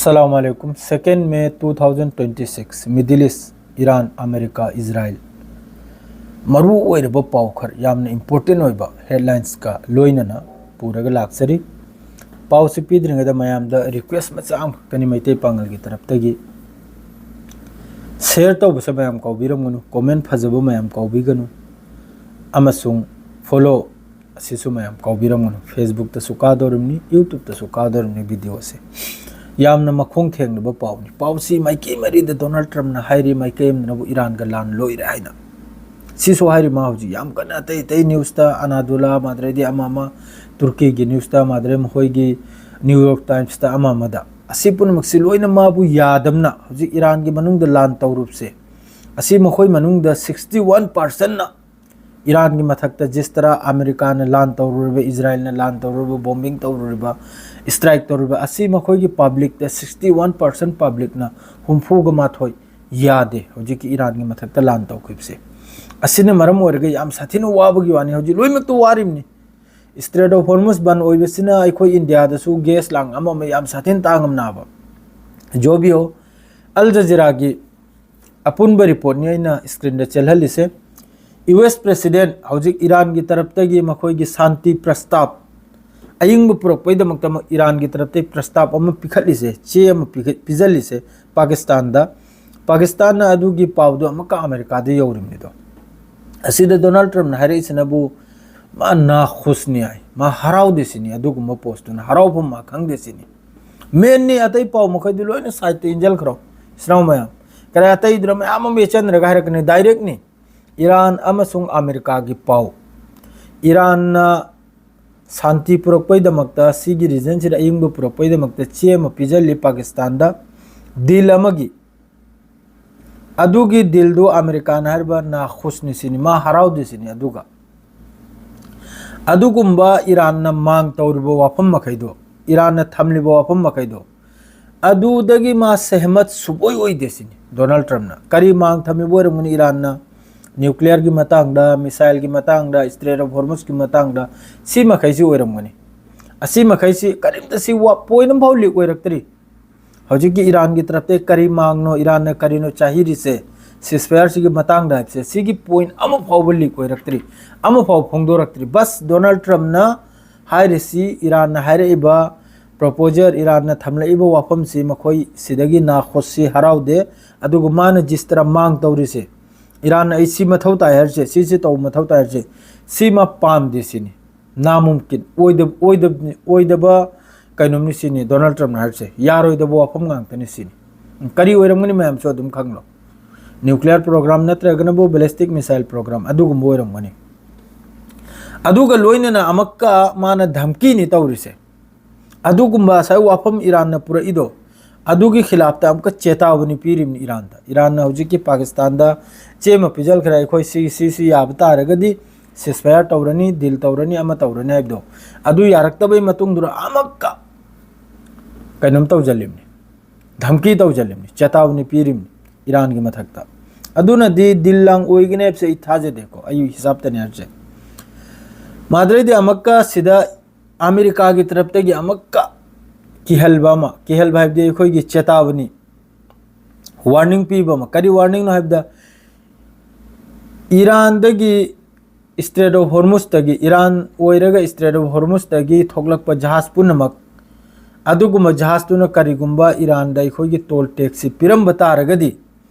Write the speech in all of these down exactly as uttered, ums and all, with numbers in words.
ꯑꯁꯂꯥꯃꯨ ꯑꯂꯥꯏꯀꯨꯝ꯫ Second May two thousand twenty six, Middle East, Iran, America, Israel꯫ ꯃꯔꯨ ꯑꯣꯏꯔꯕ ꯄꯥꯎ ꯈꯔ, ꯌꯥꯝꯅ important ꯑꯣꯏꯕ headlinesꯀ ꯂꯣꯏꯅꯅ ꯄꯨꯔꯒ ꯂꯥꯛꯆꯔꯤ꯫ ꯄꯥꯎꯁꯤ ꯄꯤꯗ꯭ꯔꯤꯉꯩꯗ ꯃꯌꯥꯝꯗ request ꯃꯆꯥ ꯑꯃꯈꯛꯇꯅꯤ ꯃꯩꯇꯩ ꯄꯥꯉꯜꯒꯤ ꯇꯔꯞꯇꯒꯤ꯫ Share ꯇꯧꯕꯁꯦ ꯃꯌꯥꯝ ꯀꯥꯎꯕꯤꯔꯝꯒꯅꯨ, comment ꯐꯖꯕ ꯃꯌꯥꯝ ꯀꯥꯎꯕꯤꯒꯅꯨ, ꯑꯃꯁꯨꯡ follow ꯑꯁꯤꯁꯨ ꯃꯌꯥꯝ ꯀꯥꯎꯕꯤꯔꯝꯒꯅꯨ꯫ Facebookꯇꯁꯨ ꯀꯥꯗꯧꯔꯤꯕꯅꯤ, YouTubeꯇꯁꯨ ꯀꯥꯗꯧꯔꯤꯕꯅꯤ video ꯑꯁꯦ꯫ ꯌꯥꯝꯅ ꯃꯈꯣꯡ ꯊꯦꯡꯂꯕ ꯄꯥꯎꯅꯤ꯫ ꯄꯥꯎꯁꯤ ꯃꯥꯏꯀꯩ ꯃꯔꯤꯗ Donald Trumpꯅ ꯍꯥꯏꯔꯤ, ꯃꯥꯏꯀꯩ ꯑꯃꯅꯕꯨ ꯏꯔꯥꯟꯒ ꯂꯥꯟ ꯂꯣꯏꯔꯦ ꯍꯥꯏꯅ꯫ ꯁꯤꯁꯨ ꯍꯥꯏꯔꯤ ꯃꯥ ꯍꯧꯖꯤꯛ ꯌꯥꯝ ꯀꯟꯅ ꯑꯇꯩ ꯑꯇꯩ newsꯇ, ꯑꯅꯥꯗꯨꯂꯥ, ꯃꯥꯗ꯭ꯔꯩꯗꯤ ꯑꯃ ꯑꯃ, ꯇꯨꯔꯀꯤꯒꯤ newsꯇ, ꯃꯥꯗ꯭ꯔꯩ ꯃꯈꯣꯏꯒꯤ New York Timesꯇ, ꯑꯃ ꯑꯃꯗ꯫ ꯑꯁꯤ ꯄꯨꯝꯅꯃꯛꯁꯤ ꯂꯣꯏꯅ ꯃꯥꯕꯨ ꯌꯥꯗꯕꯅ ꯍꯧꯖꯤꯛ ꯏꯔꯥꯟꯒꯤ ꯃꯅꯨꯡꯗ ꯂꯥꯟ ꯇꯧꯔꯨꯕꯁꯦ, ꯑꯁꯤ ꯃꯈꯣꯏ ꯃꯅꯨꯡꯗ sixty one percentꯅ ꯏꯔꯥꯟꯒꯤ ꯃꯊꯛꯇ ꯖꯤꯁ ꯇꯔꯥ ꯑꯃꯦꯔꯤꯀꯥꯅ ꯂꯥꯟ ꯇꯧꯔꯨꯔꯤꯕ, ꯏꯖꯔꯥꯏꯜꯅ ꯂꯥꯟ ꯇꯧꯔꯨꯔꯤꯕ, bombing ꯇꯧꯔꯨꯔꯤꯕ, strike ꯇꯧꯔꯨꯔꯤꯕ, ꯑꯁꯤ ꯃꯈꯣꯏꯒꯤ publicꯇ, sixty one percent publicꯅ, ꯍꯨꯝꯐꯨꯒ ꯃꯥꯊꯣꯏ ꯌꯥꯗꯦ ꯍꯧꯖꯤꯛꯀꯤ ꯏꯔꯥꯟꯒꯤ ꯃꯊꯛꯇ ꯂꯥꯟ ꯇꯧꯈꯤꯕꯁꯦ꯫ ꯑꯁꯤꯅ ꯃꯔꯝ ꯑꯣꯏꯔꯒ ꯌꯥꯝ ꯁꯥꯊꯤꯅ ꯋꯥꯕꯒꯤ ꯋꯥꯅꯤ꯫ ꯍꯧꯖꯤꯛ ꯂꯣꯏꯅꯃꯛꯇ ꯋꯥꯔꯤꯕꯅꯤ꯫ Strait of Hormuz ꯕꯟ ꯑꯣꯏꯕꯁꯤꯅ ꯑꯩꯈꯣꯏ ꯏꯟꯗꯤꯌꯥꯗꯁꯨ gas ꯂꯥꯡ ꯑꯃ ꯑꯃ ꯌꯥꯝ ꯁꯥꯊꯤꯅ ꯇꯥꯡꯉꯝꯅꯕ꯫ ꯖꯣꯕꯤꯌꯣ, ꯑꯜ ꯖꯖꯤꯔꯥꯒꯤ ꯑꯄꯨꯟꯕ reportꯅꯤ ꯑꯩꯅ screenꯗ ꯆꯦꯜꯍꯜꯂꯤꯁꯦ꯫ US President ꯍꯧꯖꯤꯛ ꯏꯔꯥꯟꯒꯤ ꯇꯔꯞꯇꯒꯤ ꯃꯈꯣꯏꯒꯤ ꯁꯥꯟꯇꯤ ꯄ꯭ꯔꯁꯇꯥꯞ, ꯑꯌꯤꯡꯕ ꯄꯨꯔꯛꯄꯩꯗꯃꯛꯇ ꯏꯔꯥꯟꯒꯤ ꯇꯔꯞꯇꯒꯤ ꯄ꯭ꯔꯁꯇꯥꯞ ꯑꯃ ꯄꯤꯈꯠꯂꯤꯁꯦ, ꯆꯦ ꯑꯃ ꯄꯤꯈꯠ-, ꯄꯤꯖꯜꯂꯤꯁꯦ ꯄꯥꯀꯤꯁꯇꯥꯟꯗ꯫ ꯄꯥꯀꯤꯁꯇꯥꯟꯅ ꯑꯗꯨꯒꯤ ꯄꯥꯎꯗꯣ ꯑꯃꯨꯛꯀ ꯑꯃꯦꯔꯤꯀꯥꯗ ꯌꯧꯔꯤꯕꯅꯤꯗꯣ꯫ ꯑꯁꯤꯗ Donald Trumpꯅ ꯍꯥꯏꯔꯛꯏꯁꯤꯅꯕꯨ ꯃꯥ ꯅꯥꯈꯨꯁꯅꯤ ꯍꯥꯏ, ꯃꯥ ꯍꯔꯥꯎꯗꯦ ꯁꯤꯅꯤ꯫ ꯑꯗꯨꯒꯨꯝꯕ post ꯇꯨꯅ ꯍꯔꯥꯎꯐꯝ ꯃꯥ ꯈꯪꯗꯦ ꯁꯤꯅꯤ꯫ Mainꯅꯤ, ꯑꯇꯩ ꯄꯥꯎ ꯃꯈꯩꯗꯨ ꯂꯣꯏꯅ sideꯇ ꯏꯟꯖꯜꯈ꯭ꯔꯣ, ꯏꯆꯤꯟ ꯏꯅꯥꯎ ꯃꯌꯥꯝ꯫ ꯀꯔꯤ ꯑꯇꯩꯗꯨꯅ ꯃꯌꯥꯝ ꯑꯃ ꯌꯦꯠꯆꯟꯗ꯭ꯔꯒ ꯍꯥꯏꯔꯛꯀꯅꯤ, directꯅꯤ꯫ ꯏꯔꯥꯟ ꯑꯃꯁꯨꯡ ꯑꯃꯦꯔꯤꯀꯥꯒꯤ ꯄꯥꯎ꯫ ꯏꯔꯥꯟꯅ ꯁꯥꯟꯇꯤ ꯄꯨꯔꯛꯄꯩꯗꯃꯛꯇ, ꯁꯤꯒꯤ regionꯁꯤꯗ ꯑꯌꯤꯡꯕ ꯄꯨꯔꯛꯄꯩꯗꯃꯛꯇ ꯆꯦ ꯑꯃ ꯄꯤꯖꯜꯂꯤ ꯄꯥꯀꯤꯁꯇꯥꯟꯗ, deal ꯑꯃꯒꯤ꯫ ꯑꯗꯨꯒꯤ dealꯗꯨ ꯑꯃꯦꯔꯤꯀꯥꯅ ꯍꯥꯏꯔꯤꯕ ꯅꯥꯈꯨꯁꯅꯤ ꯁꯤꯅꯤ, ꯃꯥ ꯍꯔꯥꯎꯗꯦ ꯁꯤꯅꯤ꯫ ꯑꯗꯨꯒ ꯑꯗꯨꯒꯨꯝꯕ ꯏꯔꯥꯟꯅ ꯃꯥꯡ ꯇꯧꯔꯤꯕ ꯋꯥꯐꯝ ꯃꯈꯩꯗꯣ, ꯏꯔꯥꯟꯅ ꯊꯝꯂꯤꯕ ꯋꯥꯐꯝ ꯃꯈꯩꯗꯣ, ꯑꯗꯨꯗꯒꯤ ꯃꯥ ꯁꯦꯍꯃꯠ ꯁꯨꯛꯑꯣꯏ ꯑꯣꯏꯗꯦ ꯁꯤꯅꯤ꯫ Donald Trumpꯅ ꯀꯔꯤ ꯃꯥꯡ ꯊꯝꯃꯤꯕ ꯑꯣꯏꯔꯝꯒꯅꯤ ꯏꯔꯥꯟꯅ? Nuclearꯒꯤ ꯃꯇꯥꯡꯗ, missileꯒꯤ ꯃꯇꯥꯡꯗ, Strait of Hormuzꯀꯤ ꯃꯇꯥꯡꯗ, ꯁꯤ ꯃꯈꯩꯁꯤ ꯑꯣꯏꯔꯝꯒꯅꯤ꯫ ꯑꯁꯤ ꯃꯈꯩꯁꯤ ꯀꯔꯤꯝꯇ, ꯁꯤ ꯋꯥ-, point ꯑꯃꯐꯥꯎ leak ꯑꯣꯏꯔꯛꯇ꯭ꯔꯤ꯫ ꯍꯧꯖꯤꯛꯀꯤ ꯏꯔꯥꯟꯒꯤ ꯇꯔꯞꯇ ꯀꯔꯤ ꯃꯥꯡꯅꯣ, ꯏꯔꯥꯟꯅ ꯀꯔꯤꯅꯣ ꯆꯥꯍꯤꯔꯤꯁꯦ, ceasefire ꯁꯤꯒꯤ ꯃꯇꯥꯡꯗ ꯍꯥꯏꯕꯁꯦ, ꯁꯤꯒꯤ point ꯑꯃꯐꯥꯎꯕ leak ꯑꯣꯏꯔꯛꯇ꯭ꯔꯤ, ꯑꯃꯐꯥꯎ ꯐꯣꯡꯗꯣꯔꯛꯇ꯭ꯔꯤ꯫ ꯕꯁ ꯗꯣꯅꯥꯜꯗ ꯇ꯭ꯔꯝꯞꯅ ꯍꯥꯏꯔꯤꯁꯤ, ꯏꯔꯥꯟꯅ ꯍꯥꯏꯔꯛꯏꯕ proposal, ꯏꯔꯥꯟꯅ ꯊꯝꯂꯛꯏꯕ ꯋꯥꯐꯝꯁꯤ ꯃꯈꯣꯏ ꯁꯤꯗꯒꯤ ꯅꯥꯈꯣꯠꯁꯤ ꯍꯔꯥꯎꯗꯦ꯫ ꯑꯗꯨꯒ ꯃꯥꯅ ꯖꯤꯁꯇꯔ ꯃꯥꯡ ꯇꯧꯔꯤꯁꯦ, ꯏꯔꯥꯟꯅ ꯑꯩ ꯁꯤ ꯃꯊꯧ ꯇꯥꯏ ꯍꯥꯏꯔꯤꯁꯦ, ꯁꯤꯁꯤ ꯇꯧꯕ ꯃꯊꯧ ꯇꯥꯏ ꯍꯥꯏꯔꯤꯁꯦ, ꯁꯤꯃ ꯄꯥꯝꯗꯦ ꯁꯤꯅꯤ꯫ ꯅꯥꯃꯨꯝꯀꯤꯟ ꯑꯣꯏꯗꯕ, ꯑꯣꯏꯗꯕ, ꯑꯣꯏꯗꯕ ꯀꯩꯅꯣꯝꯅꯤ ꯁꯤꯅꯤ ꯗꯣꯅꯥꯜꯗ ꯇ꯭ꯔꯝꯞꯅ ꯍꯥꯏꯔꯤꯁꯦ꯫ ꯌꯥꯔꯣꯏꯗꯕ ꯋꯥꯐꯝ ꯉꯥꯛꯇꯅꯤ ꯁꯤꯅꯤ꯫ ꯀꯔꯤ ꯑꯣꯏꯔꯝꯒꯅꯤ ꯃꯌꯥꯝꯁꯨ ꯑꯗꯨꯝ ꯈꯪꯂꯣ꯫ Nuclear program ꯅꯠꯇ꯭ꯔꯒꯅꯕꯨ ballistic missile program ꯑꯗꯨꯒꯨꯝꯕ ꯑꯣꯏꯔꯝꯒꯅꯤ꯫ ꯑꯗꯨꯒ ꯂꯣꯏꯅꯅ ꯑꯃꯨꯛꯀ ꯃꯥꯅ ꯙꯝꯀꯤꯅꯤ ꯇꯧꯔꯤꯁꯦ꯫ ꯑꯗꯨꯒꯨꯝꯕ ꯉꯁꯥꯏ ꯋꯥꯐꯝ ꯏꯔꯥꯟꯅ ꯄꯨꯔꯛꯏꯗꯣ, ꯑꯗꯨꯒꯤ ꯈꯤꯂꯥꯞꯇ ꯑꯃꯨꯛꯀ ꯆꯦꯇꯥꯕꯅꯤ ꯄꯤꯔꯤꯕꯅꯤ ꯏꯔꯥꯟꯗ꯫ ꯏꯔꯥꯟꯅ ꯍꯧꯖꯤꯛꯀꯤ ꯄꯥꯀꯤꯁꯇꯥꯟꯗ ꯆꯦ ꯑꯃ ꯄꯤꯖꯈ꯭ꯔꯦ, ꯑꯩꯈꯣꯏ ꯁꯤ, ꯁꯤ, ꯁꯤ ꯌꯥꯕ ꯇꯥꯔꯒꯗꯤ ceasefire ꯇꯧꯔꯅꯤ, deal ꯇꯧꯔꯅꯤ, ꯑꯃ ꯇꯧꯔꯅꯤ ꯍꯥꯏꯕꯗꯣ꯫ ꯑꯗꯨ ꯌꯥꯔꯛꯇꯕꯩ ꯃꯇꯨꯡꯗꯨꯗ ꯑꯃꯨꯛꯀ ꯀꯩꯅꯣꯝ ꯇꯧꯁꯤꯜꯂꯤꯕꯅꯤ, ꯙꯝꯀꯤ ꯇꯧꯁꯤꯜꯂꯤꯕꯅꯤ, ꯆꯦꯇꯥꯕꯅꯤ ꯄꯤꯔꯤꯕꯅꯤ ꯏꯔꯥꯟꯒꯤ ꯃꯊꯛꯇ꯫ ꯑꯗꯨꯅꯗꯤ deal ꯂꯥꯡ ꯑꯣꯏꯒꯅꯤ ꯍꯥꯏꯕꯁꯦ ꯑꯩ ꯊꯥꯖꯗꯦꯀꯣ, ꯑꯩ ꯍꯤꯁꯥꯞꯇꯅꯤ ꯍꯥꯏꯔꯤꯁꯦ꯫ ꯃꯥꯗ꯭ꯔꯩꯗꯤ ꯑꯃꯨꯛꯀ ꯁꯤꯗ ꯑꯃꯦꯔꯤꯀꯥꯒꯤ ꯇꯔꯞꯇꯒꯤ ꯑꯃꯨꯛꯀ ꯀꯤꯍꯜꯕ ꯑꯃ, ꯀꯤꯍꯜꯕ ꯍꯥꯏꯕꯗꯤ ꯑꯩꯈꯣꯏꯒꯤ ꯆꯦꯇꯥꯕꯅꯤ, warning ꯄꯤꯕ ꯑꯃ꯫ ꯀꯔꯤ warningꯅꯣ ꯍꯥꯏꯕꯗ, ꯏꯔꯥꯟꯗꯒꯤ Strait of Hormuzꯇꯒꯤ, ꯏꯔꯥꯟ ꯑꯣꯏꯔꯒ Strait of Hormuzꯇꯒꯤ ꯊꯣꯛꯂꯛꯄ ꯖꯍꯥꯖ ꯄꯨꯝꯅꯃꯛ, ꯑꯗꯨꯒꯨꯝꯕ ꯖꯍꯥꯖꯇꯨꯅ ꯀꯔꯤꯒꯨꯝꯕ ꯏꯔꯥꯟꯗ ꯑꯩꯈꯣꯏꯒꯤ toll taxꯁꯤ ꯄꯤꯔꯝꯕ ꯇꯥꯔꯒꯗꯤ,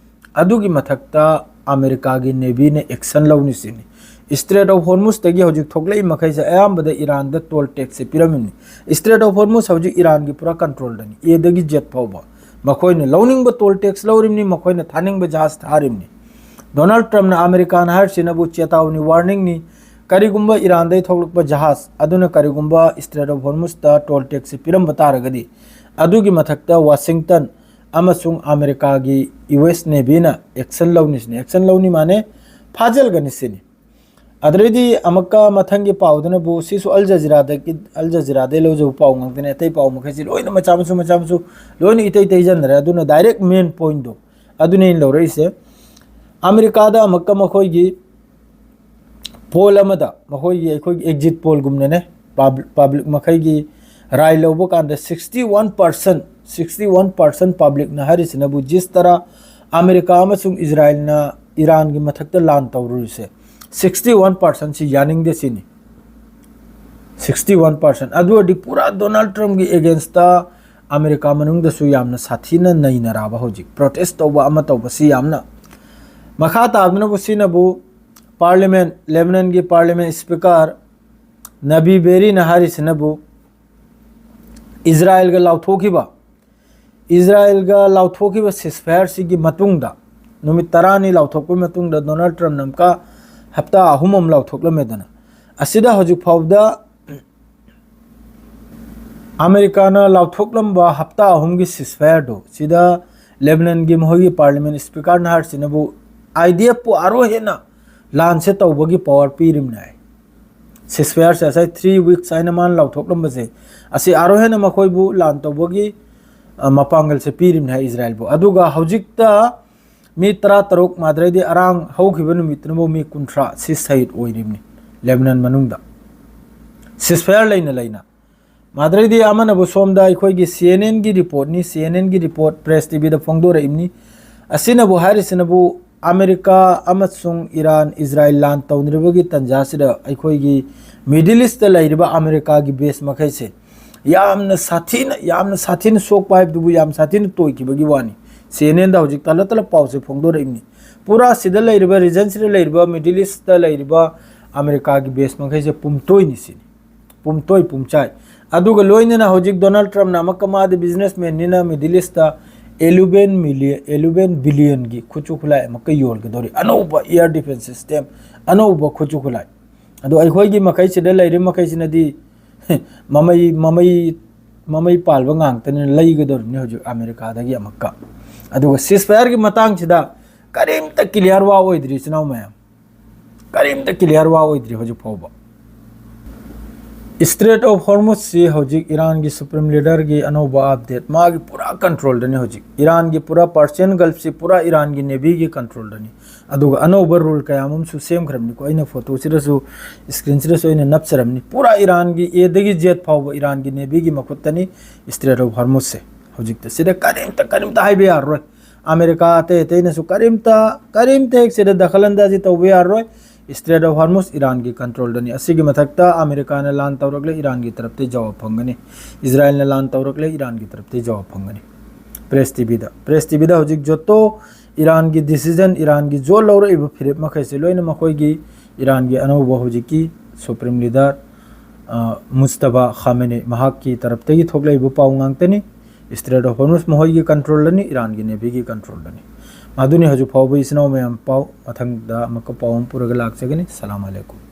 ꯑꯗꯨꯒꯤ ꯃꯊꯛꯇ ꯑꯃꯦꯔꯤꯀꯥꯒꯤ Navyꯅ action ꯂꯧꯅꯤ ꯁꯤꯅꯤ꯫ Strait of Hormuzꯇꯒꯤ ꯍꯧꯖꯤꯛ ꯊꯣꯛꯂꯛꯏ ꯃꯈꯩꯁꯦ ꯑꯌꯥꯝꯕꯗ ꯏꯔꯥꯟꯗ toll taxꯁꯦ ꯄꯤꯔꯝꯃꯤꯅꯤ꯫ Strait of Hormuz ꯍꯧꯖꯤꯛ ꯏꯔꯥꯟꯒꯤ ꯄꯨꯔꯥ controlꯗꯅꯤ, Aꯗꯒꯤ Z ꯐꯥꯎꯕ꯫ ꯃꯈꯣꯏꯅ ꯂꯧꯅꯤꯡꯕ toll tax ꯂꯧꯔꯤꯕꯅꯤ, ꯃꯈꯣꯏꯅ ꯊꯥꯅꯤꯡꯕ ꯖꯍꯥꯖ ꯊꯥꯔꯤꯕꯅꯤ꯫ ꯗꯣꯅꯥꯜꯗ ꯇ꯭ꯔꯝꯞꯅ ꯑꯃꯦꯔꯤꯀꯥꯅ ꯍꯥꯏꯔꯤꯁꯤꯅꯕꯨ ꯆꯦꯇꯥꯎꯅꯤ, warningꯅꯤ꯫ ꯀꯔꯤꯒꯨꯝꯕ ꯏꯔꯥꯟꯗꯒꯤ ꯊꯣꯛꯂꯛꯄ ꯖꯍꯥꯖ ꯑꯗꯨꯅ ꯀꯔꯤꯒꯨꯝꯕ Strait of Hormuzꯇ toll taxꯁꯤ ꯄꯤꯔꯝꯕ ꯇꯥꯔꯒꯗꯤ, ꯑꯗꯨꯒꯤ ꯃꯊꯛꯇ ꯋꯥꯁꯤꯡꯇꯟ ꯑꯃꯁꯨꯡ ꯑꯃꯦꯔꯤꯀꯥꯒꯤ U S Navyꯅ action ꯂꯧꯅꯤ ꯁꯤꯅꯤ꯫ Action ꯂꯧꯅꯤ ꯃꯥꯅꯦ, ꯐꯥꯖꯤꯜꯒꯅꯤ ꯁꯤꯅꯤ꯫ ꯑꯗꯨꯗꯩꯗꯤ ꯑꯃꯨꯛꯀ ꯃꯊꯪꯒꯤ ꯄꯥꯎꯗꯨꯅꯕꯨ, ꯁꯤꯁꯨ ꯑꯜ ꯖꯖꯤꯔꯥꯗꯒꯤ, ꯑꯜ ꯖꯖꯤꯔꯥꯗꯒꯤ ꯂꯧꯖꯕ ꯄꯥꯎ ꯉꯥꯛꯇꯅꯤ, ꯑꯇꯩ ꯄꯥꯎ ꯃꯈꯩꯁꯤ ꯂꯣꯏꯅ ꯃꯆꯥ ꯃꯁꯨ, ꯃꯆꯥ ꯃꯁꯨ ꯂꯣꯏꯅ ꯏꯇꯩ ꯇꯩꯖꯟꯅꯔꯦ꯫ ꯑꯗꯨꯅ direct main pointꯗꯣ ꯑꯗꯨꯅꯦ ꯑꯩꯅ ꯂꯧꯔꯛꯏꯁꯦ꯫ ꯑꯃꯦꯔꯤꯀꯥꯗ ꯑꯃꯨꯛꯀ ꯃꯈꯣꯏꯒꯤ poll ꯑꯃꯗ, ꯃꯈꯣꯏꯒꯤ, ꯑꯩꯈꯣꯏꯒꯤ exit pollꯒꯨꯝꯅꯅꯦ, ꯄꯕ꯭ꯂꯤꯛ ꯃꯈꯩꯒꯤ ꯔꯥꯏ ꯂꯧꯕ ꯀꯥꯟꯗ sixty one percent Sixty one percent publicꯅ ꯍꯥꯏꯔꯤꯁꯤꯅꯕꯨ ꯖꯤꯁ ꯇꯔꯥ ꯑꯃꯦꯔꯤꯀꯥ ꯑꯃꯁꯨꯡ ꯏꯖꯔꯥꯏꯜꯅ ꯏꯔꯥꯟꯒꯤ ꯃꯊꯛꯇ ꯂꯥꯟ ꯇꯧꯔꯨꯔꯤꯁꯦ, sixty one percentꯁꯤ ꯌꯥꯅꯤꯡꯗꯦ ꯁꯤꯅꯤ꯫ Sixty one percent꯫ ꯑꯗꯨ ꯑꯣꯏꯔꯗꯤ ꯄꯨꯔꯥ ꯗꯣꯅꯥꯜꯗ ꯇ꯭ꯔꯝꯞꯀꯤ againstꯇ ꯑꯃꯦꯔꯤꯀꯥ ꯃꯅꯨꯡꯗꯁꯨ ꯌꯥꯝꯅ ꯁꯥꯊꯤꯅ ꯅꯩꯅꯔꯛꯑꯕ ꯍꯧꯖꯤꯛ꯫ Protest ꯇꯧꯕ ꯑꯃ ꯇꯧꯕꯁꯤ ꯌꯥꯝꯅ꯫ ꯃꯈꯥ ꯇꯥꯗꯨꯅꯕꯨ ꯁꯤꯅꯕꯨ parliament, ꯂꯦꯕꯅꯟꯒꯤ parliament speaker ꯅꯕꯤ ꯕꯦꯔꯤꯅ ꯍꯥꯏꯔꯤꯁꯤꯅꯕꯨ ꯏꯖꯔꯥꯏꯜꯒ ꯂꯥꯎꯊꯣꯛꯈꯤꯕ, ꯏꯖꯔꯥꯏꯜꯒ ꯂꯥꯎꯊꯣꯛꯈꯤꯕ ceasefireꯁꯤꯒꯤ ꯃꯇꯨꯡꯗ, ꯅꯨꯃꯤꯠ ꯇꯔꯥꯅꯤ ꯂꯥꯎꯊꯣꯛꯄꯒꯤ ꯃꯇꯨꯡꯗ ꯗꯣꯅꯥꯜꯗ ꯇ꯭ꯔꯝꯞꯅ ꯑꯃꯨꯛꯀ ꯍꯞꯇꯥ ꯑꯍꯨꯝ ꯑꯃ ꯂꯥꯎꯊꯣꯛꯂꯝꯃꯦꯗꯅ꯫ ꯑꯁꯤꯗ ꯍꯧꯖꯤꯛ ꯐꯥꯎꯕꯗ ꯑꯃꯦꯔꯤꯀꯥꯅ ꯂꯥꯎꯊꯣꯛꯂꯝꯕ ꯍꯞꯇꯥ ꯑꯍꯨꯝꯒꯤ ceasefireꯗꯣ, ꯁꯤꯗ ꯂꯦꯕꯅꯟꯒꯤ ꯃꯈꯣꯏꯒꯤ parliament speakerꯅ ꯍꯥꯏꯔꯤꯁꯤꯅꯕꯨ IDFꯄꯨ ꯑꯥꯔꯣ ꯍꯦꯟꯅ ꯂꯥꯟꯁꯦ ꯇꯧꯕꯒꯤ power ꯄꯤꯔꯤꯕꯅꯦ ꯍꯥꯏ꯫ Ceasefireꯁꯦ ꯉꯁꯥꯏ three weeks ꯍꯥꯏꯅ ꯃꯥꯅ ꯂꯥꯎꯊꯣꯛꯂꯝꯕꯁꯦ, ꯑꯁꯤ ꯑꯥꯔꯣ ꯍꯦꯟꯅ ꯃꯈꯣꯏꯕꯨ ꯂꯥꯟ ꯇꯧꯕꯒꯤ, ꯑ, ꯃꯄꯥꯡꯒꯜꯁꯦ ꯄꯤꯔꯤꯕꯅꯦ ꯍꯥꯏ ꯏꯖꯔꯥꯏꯜꯕꯨ꯫ ꯑꯗꯨꯒ ꯍꯧꯖꯤꯛꯇ ꯃꯤ ꯇꯔꯥ ꯇꯔꯨꯛ, ꯃꯥꯗ꯭ꯔꯩꯗꯤ ꯑꯔꯥꯡ ꯍꯧꯈꯤꯕ ꯅꯨꯃꯤꯠꯇꯨꯅꯕꯨ ꯃꯤ ꯀꯨꯟꯊ꯭ꯔꯥ ꯁꯤ ꯁꯍꯤꯗ ꯑꯣꯏꯔꯤꯕꯅꯤ ꯂꯦꯕꯅꯟ ꯃꯅꯨꯡꯗ꯫ Ceasefire ꯂꯩꯅ ꯂꯩꯅ꯫ ꯃꯥꯗ꯭ꯔꯩꯗꯤ ꯑꯃꯅꯕꯨ ꯁꯣꯝꯗ ꯑꯩꯈꯣꯏꯒꯤ CNNꯒꯤ reportꯅꯤ, CNNꯒꯤ report Press TVꯗ ꯐꯣꯡꯗꯣꯔꯛꯏꯕꯅꯤ꯫ ꯑꯁꯤꯅꯕꯨ ꯍꯥꯏꯔꯤꯁꯤꯅꯕꯨ ꯑꯃꯦꯔꯤꯀꯥ ꯑꯃꯁꯨꯡ ꯏꯔꯥꯟ, ꯏꯖꯔꯥꯏꯜ ꯂꯥꯟ ꯇꯧꯅꯔꯤꯕꯒꯤ ꯇꯟꯖꯥꯁꯤꯗ ꯑꯩꯈꯣꯏꯒꯤ Middle Eastꯇ ꯂꯩꯔꯤꯕ ꯑꯃꯦꯔꯤꯀꯥꯒꯤ base ꯃꯈꯩꯁꯦ ꯌꯥꯝꯅ ꯁꯥꯊꯤꯅ, ꯌꯥꯝꯅ ꯁꯥꯊꯤꯅ ꯁꯣꯛꯄ ꯍꯥꯏꯕꯗꯨꯕꯨ ꯌꯥꯝ ꯁꯥꯊꯤꯅ ꯇꯣꯏꯈꯤꯕꯒꯤ ꯋꯥꯅꯤ꯫ CNNꯗ ꯍꯧꯖꯤꯛ ꯇꯂꯞ ꯇꯂꯞ ꯄꯥꯎꯁꯦ ꯐꯣꯡꯗꯣꯔꯛꯏꯕꯅꯤ꯫ ꯄꯨꯔꯥ ꯁꯤꯗ ꯂꯩꯔꯤꯕ, regionꯁꯤꯗ ꯂꯩꯔꯤꯕ, Middle Eastꯇ ꯂꯩꯔꯤꯕ ꯑꯃꯦꯔꯤꯀꯥꯒꯤ base ꯃꯈꯩꯁꯦ ꯄꯨꯝꯇꯣꯏꯅꯤ ꯁꯤꯅꯤ꯫ ꯄꯨꯝꯇꯣꯏ ꯄꯨꯝꯆꯥꯏ꯫ ꯑꯗꯨꯒ ꯂꯣꯏꯅꯅ ꯍꯧꯖꯤꯛ ꯗꯣꯅꯥꯜꯗ ꯇ꯭ꯔꯝꯞꯅ ꯑꯃꯨꯛꯀ ꯃꯥꯗꯤ businessmanꯅꯤꯅ Middle Eastꯇ eleven million, eleven billionꯒꯤ ꯈꯨꯠꯁꯨ ꯈꯨꯠꯂꯥꯏ ꯑꯃꯨꯛꯀ ꯌꯣꯜꯒꯗꯧꯔꯤ꯫ ꯑꯅꯧꯕ air defense system, ꯑꯅꯧꯕ ꯈꯨꯠꯁꯨ ꯈꯨꯠꯂꯥꯏ꯫ ꯑꯗꯣ ꯑꯩꯈꯣꯏꯒꯤ ꯃꯈꯩꯁꯤꯗ ꯂꯩꯔꯤꯕ ꯃꯈꯩꯁꯤꯅꯗꯤ ꯃꯃꯩ, ꯃꯃꯩ, ꯃꯃꯩ ꯄꯥꯜꯕ ꯉꯥꯛꯇꯅꯤꯅ ꯂꯩꯒꯗꯧꯔꯤꯕꯅꯤ ꯍꯧꯖꯤꯛ ꯑꯃꯦꯔꯤꯀꯥꯗꯒꯤ ꯑꯃꯨꯛꯀ꯫ ꯑꯗꯨꯒ ceasefireꯒꯤ ꯃꯇꯥꯡꯁꯤꯗ ꯀꯔꯤꯝꯇ clear ꯋꯥ ꯑꯣꯏꯗ꯭ꯔꯤ, ꯏꯆꯤꯟ ꯏꯅꯥꯎ ꯃꯌꯥꯝ꯫ ꯀꯔꯤꯝꯇ clear ꯋꯥ ꯑꯣꯏꯗ꯭ꯔꯤ ꯍꯧꯖꯤꯛ ꯐꯥꯎꯕ꯫ Strait of Hormuzꯁꯤ ꯍꯧꯖꯤꯛ ꯏꯔꯥꯟꯒꯤ supreme leaderꯒꯤ ꯑꯅꯧꯕ update, ꯃꯥꯒꯤ ꯄꯨꯔꯥ controlꯗꯅꯤ ꯍꯧꯖꯤꯛ꯫ ꯏꯔꯥꯟꯒꯤ ꯄꯨꯔꯥ Persian Gulfꯁꯤ ꯄꯨꯔꯥ ꯏꯔꯥꯟꯒꯤ navyꯒꯤ controlꯗꯅꯤ꯫ ꯑꯗꯨꯒ ꯑꯅꯧꯕ rule ꯀꯌꯥ ꯑꯃꯁꯨ ꯁꯦꯝꯈ꯭ꯔꯕꯅꯤꯀꯣ꯫ ꯑꯩꯅ photoꯁꯤꯗꯁꯨ, screenꯁꯤꯗꯁꯨ ꯑꯩꯅ ꯅꯞꯆꯔꯝꯅꯤ꯫ ꯄꯨꯔꯥ ꯏꯔꯥꯟꯒꯤ Aꯗꯒꯤ Z ꯐꯥꯎꯕ ꯏꯔꯥꯟꯒꯤ navyꯒꯤ ꯃꯈꯨꯠꯇꯅꯤ Strait of Hormuzꯁꯦ꯫ ꯍꯧꯖꯤꯛꯇ ꯁꯤꯗ ꯀꯔꯤꯝꯇ ꯀꯔꯤꯝꯇ ꯍꯥꯏꯕ ꯌꯥꯔꯔꯣꯏ꯫ ꯑꯃꯦꯔꯤꯀꯥ ꯑꯇꯩ ꯑꯇꯩꯅꯁꯨ ꯀꯔꯤꯝꯇ ꯀꯔꯤꯝꯇ ꯍꯦꯛ ꯁꯤꯗ ꯗꯈꯜ ꯑꯟꯗꯥꯖꯤ ꯇꯧꯕ ꯌꯥꯔꯔꯣꯏ꯫ Strait of Hormuz ꯏꯔꯥꯟꯒꯤ ꯀꯟꯇ꯭ꯔꯣꯜꯗꯅꯤ꯫ ꯑꯁꯤꯒꯤ ꯃꯊꯛꯇ ꯑꯃꯦꯔꯤꯀꯥꯅ ꯂꯥꯟ ꯇꯧꯔꯛꯂꯦ, ꯏꯔꯥꯟꯒꯤ ꯇꯔꯞꯇꯩ ꯖꯋꯥꯕ ꯐꯪꯒꯅꯤ꯫ ꯏꯖꯔꯥꯏꯜꯅ ꯂꯥꯟ ꯇꯧꯔꯛꯂꯦ, ꯏꯔꯥꯟꯒꯤ ꯇꯔꯞꯇꯩ ꯖꯋꯥꯕ ꯐꯪꯒꯅꯤ꯫ ꯄ꯭ꯔꯦꯁ ꯇꯤꯚꯤꯗ ꯄ꯭ꯔꯦꯁ ꯇꯤꯚꯤꯗ ꯍꯧꯖꯤꯛ ꯖꯣꯇꯣ ꯏꯔꯥꯟꯒꯤ ꯗꯤꯁꯤꯖꯟ, ꯏꯔꯥꯟꯒꯤ ꯖꯣ ꯂꯧꯔꯛꯏꯕ ꯐꯤꯔꯦꯞ ꯃꯈꯩꯁꯦ ꯂꯣꯏꯅ ꯃꯈꯣꯏꯒꯤ ꯏꯔꯥꯟꯒꯤ ꯑꯅꯧꯕ ꯍꯧꯖꯤꯛꯀꯤ ꯁꯨꯄ꯭ꯔꯤꯝ ꯂꯤꯗꯔ ꯃꯨꯁꯇꯕꯥ ꯈꯥꯃꯦꯅꯦ ꯃꯍꯥꯛꯀꯤ ꯇꯔꯞꯇꯒꯤ ꯊꯣꯛꯂꯛꯏꯕ ꯄꯥꯎ ꯉꯥꯛꯇꯅꯤ꯫ Strait of Hormuz ꯃꯈꯣꯏꯒꯤ ꯀꯟꯇ꯭ꯔꯣꯜꯗꯅꯤ, ꯏꯔꯥꯟꯒꯤ ꯅꯦꯚꯤꯒꯤ ꯀꯟꯇ꯭ꯔꯣꯜꯗꯅꯤ꯫ ꯃꯗꯨꯅꯤ ꯍꯧꯖꯤꯛ ꯐꯥꯎꯕ ꯏꯆꯤꯟ ꯏꯅꯥꯎ ꯃꯌꯥꯝ ꯄꯥꯎ꯫ ꯃꯊꯪꯗ ꯑꯃꯨꯛꯀ ꯄꯥꯎ ꯑꯃ ꯄꯨꯔꯒ ꯂꯥꯛꯆꯒꯅꯤ꯫ ꯁꯂꯥꯝ ꯑꯂꯩꯀꯨꯝ꯫